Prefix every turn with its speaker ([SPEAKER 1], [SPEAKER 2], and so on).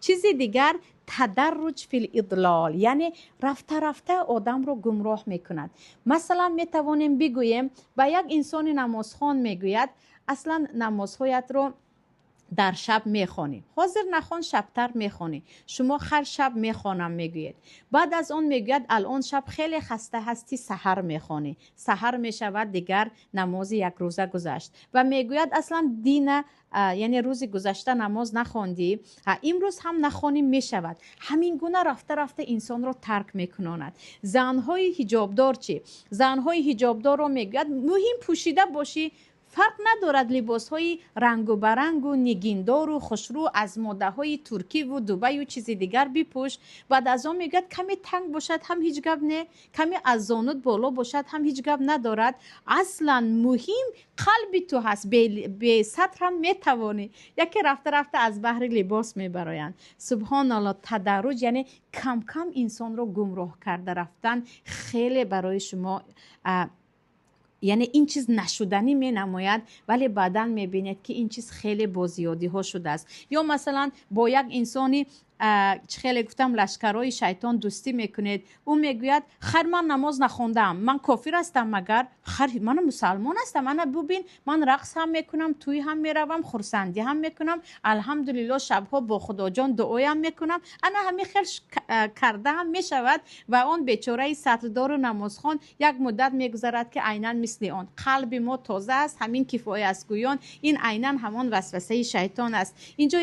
[SPEAKER 1] Чизи дигар, تدرج في الإضلال, яъне рафта рафта одамро гумроҳ мекунад. Масалан, метавонем бигӯем, ба як инсони намозхон мегӯяд: «Аслан намозҳоятро дар шаб мехонӣ, ҳозир нахон, шабтар мехонӣ». Шумо ҳар шаб мехонам мегӯед. Баъд аз он мегӯяд: «Алон шаб хеле хаста ҳастӣ, саҳар мехонӣ». Саҳар мешавад, дигар намози якрӯза гузашт. Ва мегӯяд: «Аслан дина, яъне рӯзи гузашта, намоз нахондӣ, имрӯз ҳам нахонӣ мешавад». Ҳамин гуна рафта рафта инсонро тарк мекунонад. Занҳои ҳиҷобдор чӣ? Занҳои ҳиҷобдорро мегӯяд: «Муҳим пӯшида бошӣ, фарқ надорад, либосҳои рангу барангу нигиндору хушрӯ аз модаҳои Туркиву Дубаю чизи дигар бипӯш». Баъд аз он мегӯяд: «Каме танг бошад ҳам ҳеҷ гап не, каме аз зонут боло бошад ҳам ҳеҷ гап надорад, аслан муҳим қалби ту ҳаст, бесатр ҳам метавонӣ». Яке рафта рафта аз баҳри либос мебароянд. Субҳоналло, تدرج, яъне камкам инсонро гумроҳ карда рафтан хеле барои шумо, яъне ин чиз нашуданӣ менамояд, вале баъдан мебинед, ки ин чиз хеле бо зиёдиҳо шудааст. Ё масалан, бо як инсони, чӣ хеле гуфтам, лашкарҳои шайтон дӯстӣ мекунед. Ӯ мегӯяд: «Хайр, ман намоз нахондаам, ман кофир ҳастам магар? Хайр, ман мусалмон ҳастам, ана бубин, ман рақс ҳам мекунам, тӯй ҳам меравам, хурсандӣ ҳам мекунам, алҳамдулилло, шабҳо бо Худоҷон дуоям мекунам». Ана ҳамин хел карда ҳам мешавад. Ва он бечораи сатрдору намозхон як муддат мегузарад, ки айнан мисли он «қалби мо тоза аст, ҳамин кифоя аст» гӯён, ин айнан ҳамон васвасаи шайтон аст. Инҷо